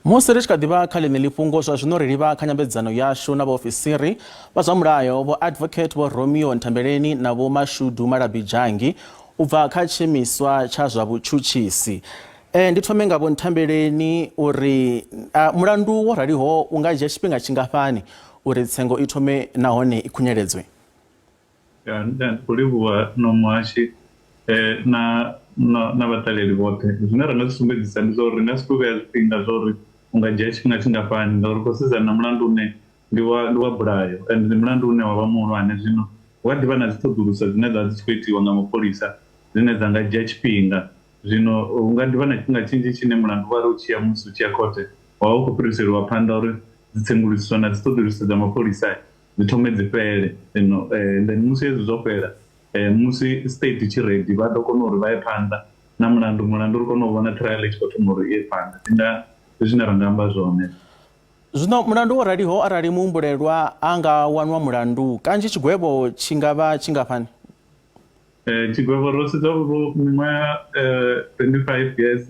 Musi ri tshi kha ḓi vha kha ḽeneḽi fhungo, zwa zwino ri livha kha nyambedzano yashu na vhaofisiri vha zwa mulayo Vho Advocate Vho Romeo Nthambeleni na Vho Mashudu Malabi Dzhangi u bva kha tshiimiswa tsha zwa vhutshutshisi. E, ndi thome nga Vho Nthambeleni uri a, mulandu wo raliho u nga dzhia tshifhinga tshingafhani uri tsengo i thome nahone i khunyeledzwe? Ya, ndi khou livhuwa no muhashi na na vhaṱaleli vhoṱhe. Zwine ra nga zwi sumbedzisa ndi zwa uri ri nga si tou vhea zwifhinga zwa uri u nga dzhia tshifhinga tshingafhani ngauri ri khou sedzana na mulandu une ndi wa ndi wa bulayo and ndi mulandu une wa vha muhulwane. Zwino hu a ḓivha na dzi ṱhoḓuluso dzine dza vha dzi tshi khou itiwa nga mapholisa dzine dza nga dzhia tshifhinga. Zwino hu nga ḓivha na tshifhinga tshinzhi tshine mulandu wa ri u tshi ya musi u tshi ya khothe wa vha u khou fhiriseliwa phanḓa uri dzi tsengulusiso na dzi ṱhoḓulusiso dza mapholisa dzi thome dzi fhele. Zwino then musi hezwi zwo fhela musi state tshi ready vha ḓo kona uri vha ye phanḓa na mulandu, mulandu ri kone u vhona trial i tshi khou thoma uri i ye phanḓa. Ndi nga ndi zwine ra nga amba zwone. Zwino mulandu wo raliho arali muhumbulelwa a nga wanwa mulandu, kanzhi tshigwevho tshi nga vha tshingafhani? Tshigwevho ro sedza uri miṅwaha 25 years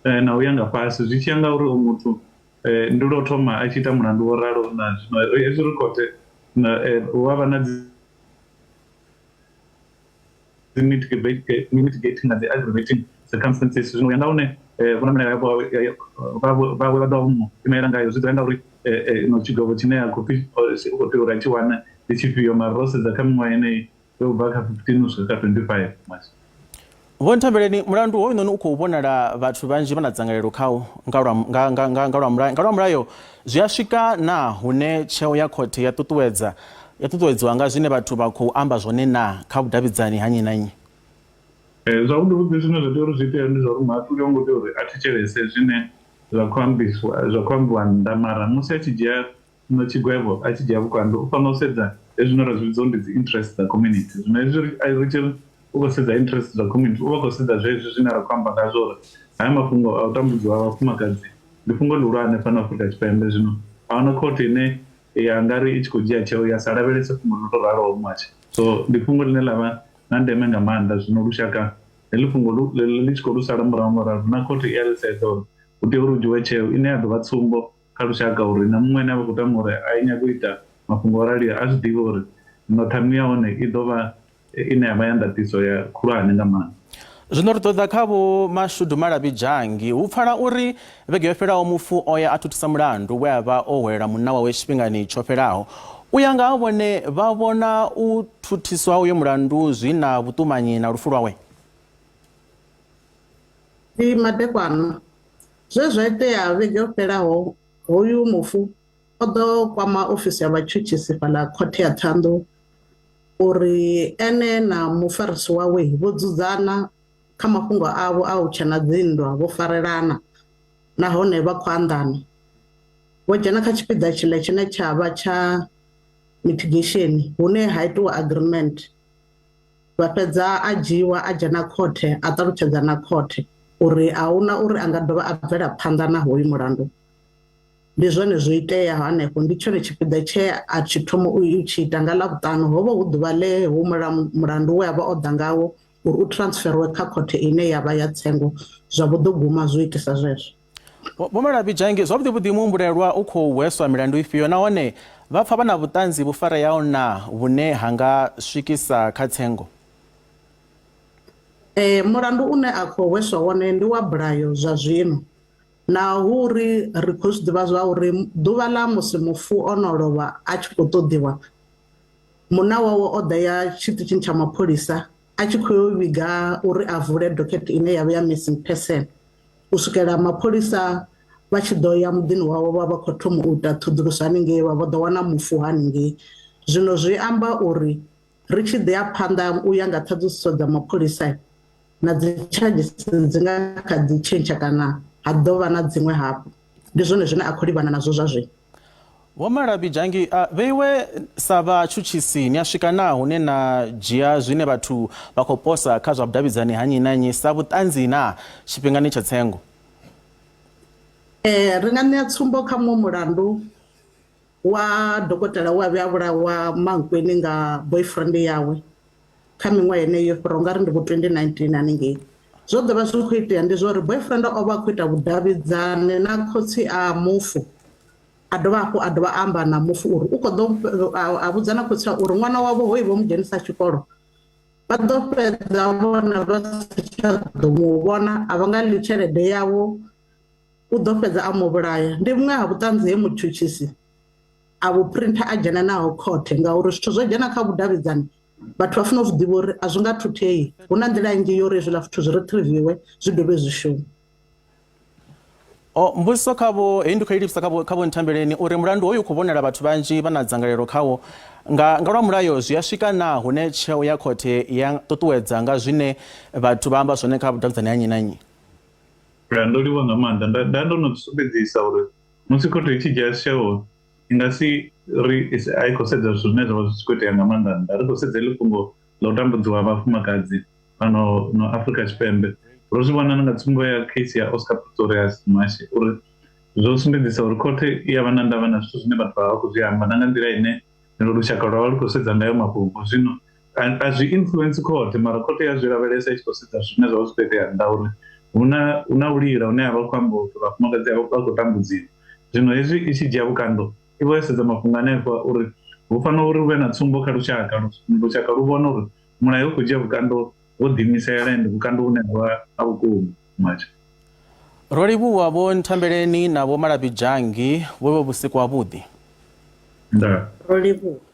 na u ya nga fhasi zwi tshi ya nga uri uyu muthu ndi lwo thoma a tshi ita mulandu wo ralo na. Zwino hezwi ri khothe hu avha na dzi mitigating na dzi aggravating circumstances. Zwino u ya nga hune vhonamilayo vhawe vha ḓo vha vho mu imela ngayo zwi ḓo ya nga uri no tshigwevho tshine a khou pfhi u khou tea uri a tshi wane ndi tshifhio, mara ro sedza kha miṅwaha yeneyi yo bva kha 15 u swika kha 25. Vho Nthambeleni, mulandu hoyunoni u khou vhonala vhathu vhanzhi vha na dzangalelo khawo nga lwa, nga, nga, nga, nga lwa mulayo, nga lwa mulayo zwi a swika naa hune tsheo ya khothe ya ṱuṱuwedza ya ṱuṱuwedziwa nga zwine vhathu vha khou amba zwone naa kha vhudavhidzani ha nnyi na nnyi? Zwavhuḓi vhuḓi zwine zwa tea uri zwi itee ndi zwa uri muhaṱuli ho ngo tea uri a thetshelese zwine zwa khou ambiswa zwa khou ambiwa nnḓa, mara musi a tshi dzhia Zwino tshigwevho a tshi dzhia vhukando u fanela u sedza hezwi zwine ra zwi vhidza uri ndi dzi interest dza community. Zwino hezwi ri tshi ri u khou sedza interest dza community u vha khou sedza zwezwi zwine ra khou amba ngazwo uri haya mafhungo a u tambudziwa ha vhafumakadzi ndi fhungo ḽihulwane fhano Afrika Tshipembe. Zwino ahuna khothe ine ya nga ri i tshi khou dzhia tsheo ya sa lavhelese fhungo ḽo tou raloho muhasho. So ndi fhungo ḽine ḽa vha na ndeme nga maanḓa. Zwino lushaka heḽi fhungo ḽi tshi khou lu sala murahu ngauralo na khothe i a ḽi sedza uri hu tea uri hu dzhiwe tsheo ine ya ḓo vha tsumbo kha lushaka uri na muṅwe ane a vha khou tama uri a nyaga u ita mafhungo o raliho a zwi ḓivhe uri no ṱhamu ya hone i ḓo vha ine ya vha ya ndaṱiso ya khulwane nga maanḓa. Zwino ri ḓo ḓa kha Vho Mashudu Malabi Dzhangi. Hu pfala uri vhege yo fhelaho mufu o ya a thuthisa mulandu we a vha o hwelela munna wawe tshifhingani tsho fhelaho. U ya nga ha vhone, vha vhona u thuthiswa ha uyo mulandu zwi na vhuṱumanyi na lufu lwawe? Ndi madekwana. Zwe zwa itea vhege yo fhelaho, hoyu mufu o ḓo kwama ofisi ya vhatshutshisi fhaḽa khothe ya Ṱhohoyanḓou uri ene na mufarisi wawe vho dzudzana kha mafhungo avho a u tsha na dzinndwa, vho farelana nahone vha khou anḓana. Vho dzhena kha tshipiḓa tshiḽa tshine tsha vha tsha mitigation hune ha itiwa agreement. Vha fhedza a dzhiiwa a dzhena khothe a ṱalutshedza na khothe uri a hu na uri a nga dovha a bvela phanḓa na hoyu mulandu. Ndi zwone zwo iteaho hanefho, ndi tshone tshipiḓa tshe a tshi thoma u tshi ita nga Ḽavhuṱanu. Ho vha hu ḓuvha ḽe hu mulandu we a vha o ḓa ngawo uri u transferiwe kha khothe ine ya vha ya tsengo zwa vho ḓo guma zwo itisa zwezwo. Vho Malabi Dzhangi, zwavhuḓi vhuḓi muhumbulelwa u khou hweswa milandu ifhio nahone vha pfa vha na vhuṱanzi vhu fareaho naa vhune ha nga swikisa kha tsengo? Mulandu une a khou hweswa wone ndi wa bulayo zwa zwino. Naho hu uri ri khou zwi ḓivha zwa uri ḓuvha ḽa musi mufu o no lovha a tshi khou ṱoḓiwa, munna wawe o ḓa ya tshiṱitshini tsha mapholisa a tshi khou yo vhiga uri a vule dokhethe ine ya vha ya missing person. U swikela mapholisa vha tshi ḓo ya muḓini wawe vha vha khou thoma u ita ṱhoḓuluso haningei vha vho ḓo wana mufu haningei. Zwino zwi amba uri ri tshi ḓi ya phanḓa u ya nga ṱhoḓisiso dza mapholisa na dzi charges dzi nga kha ḓi tshentsha kana ha ḓo vha na dziṅwe hafhu. Ndi zwone zwine a khou livhana nazwo zwa zwino. Vho Malabi Dzhangi, a vheiwe sa vhatshutshisi ni a swika naa hune na dzhia zwine vhathu vha khou posa kha zwa vhudavhidzani ha nnyi na nnyi sa vhuṱanzi naa tshifhingani tsha tsengo? Ee, ri nga ṋea tsumbo kha muṅwe mulandu wa dokotela we a vhuya a vhulawa Mankweng nga boyfriend yawe kha miṅwaha yeneyo yo fhiraho nga ri ndi vho 2019 haningei. Zwo ḓo vha zwi khou itea ndi zwa uri boyfriend o vha a khou ita vhudavhidzani na khotsi a mufu a dovha hafhu a dovha a amba na mufu uri u khou ḓo a vhudza na khotsi uri ṅwana wavho hoyu vho mu dzhenisa tshikolo vha ḓo fhedza vhona vha si tsha ḓo mu vhona a vha nga ḽi tshelede yawo u ḓo fhedza a mu vhulaya. Ndi vhuṅwe ha vhuṱanzi he mutshutshisi a vhu printer a dzhena naho khothe ngauri zwithu zwo dzhena kha vhudavhidzani vhathu vha funa u zwi ḓivha uri a zwi nga thuthei hu na nḓila nnzhi yo uri hezwiḽa zwithu zwi retrieviwe zwi dovhe zwi shume. O, mbudziso kha vho heyi ndi khou i livhisa kha vho kha vho Nthambeleni uri mulandu hoyu u khou vhonala vhathu vhanzhi vha na dzangalelo khawo nga nga lwa mulayo zwi a swika naa hune tsheo ya khothe ya ṱuṱuwedza nga zwine vhathu vha amba zwone kha vhudavhidzani ha nnyi na nnyi? Ya, ndo livhuwa nga maanḓa nda nda ndo no sumbedzisa uri musi khothe i tshi dzhia tsheo i nga si ri a i khou sedza zwithu zwine zwa vha zwi tshi khou itea nga maanḓa nnḓa ri khou sedza heḽi fhungo ḽa u tambudziwa ha vhafumakadzi fhano no Afrika Tshipembe. Ro zwi vhona na nga tsumbo ya case ya Oscar Pistorius Mashe uri zwo sumbedzisa uri khothe i ya vha na ndavha na zwithu zwine vhathu vha vha khou zwi amba na nga nḓila ine lushaka lwa vha lu khou sedza ngayo mafhungo. Zwino a zwi influence khothe mara khothe ya zwi lavhelesa i tshi khou sedza zwine zwa vha zwi khou itea nnḓa uri hu na hu na u lila hune ha vha khou amba uri vhafumakadzi vha khou tambudziwa. Zwino hezwi i tshi dzhia vhukando i vho yo sedza mafhungo hanefha uri hu fanela uri hu vhe na tsumbo kha lushaka, lushaka lu vhone uri mulayo u khou dzhia vhukando wo ḓiimisela ende vhukando vhune ha vha ha vhukuma muhasho. Ro livhuwa Vho Nthambeleni na Vho Malabi Dzhangi, vho vhe vhusiku havhuḓi. Ndaa. Ro livhuwa.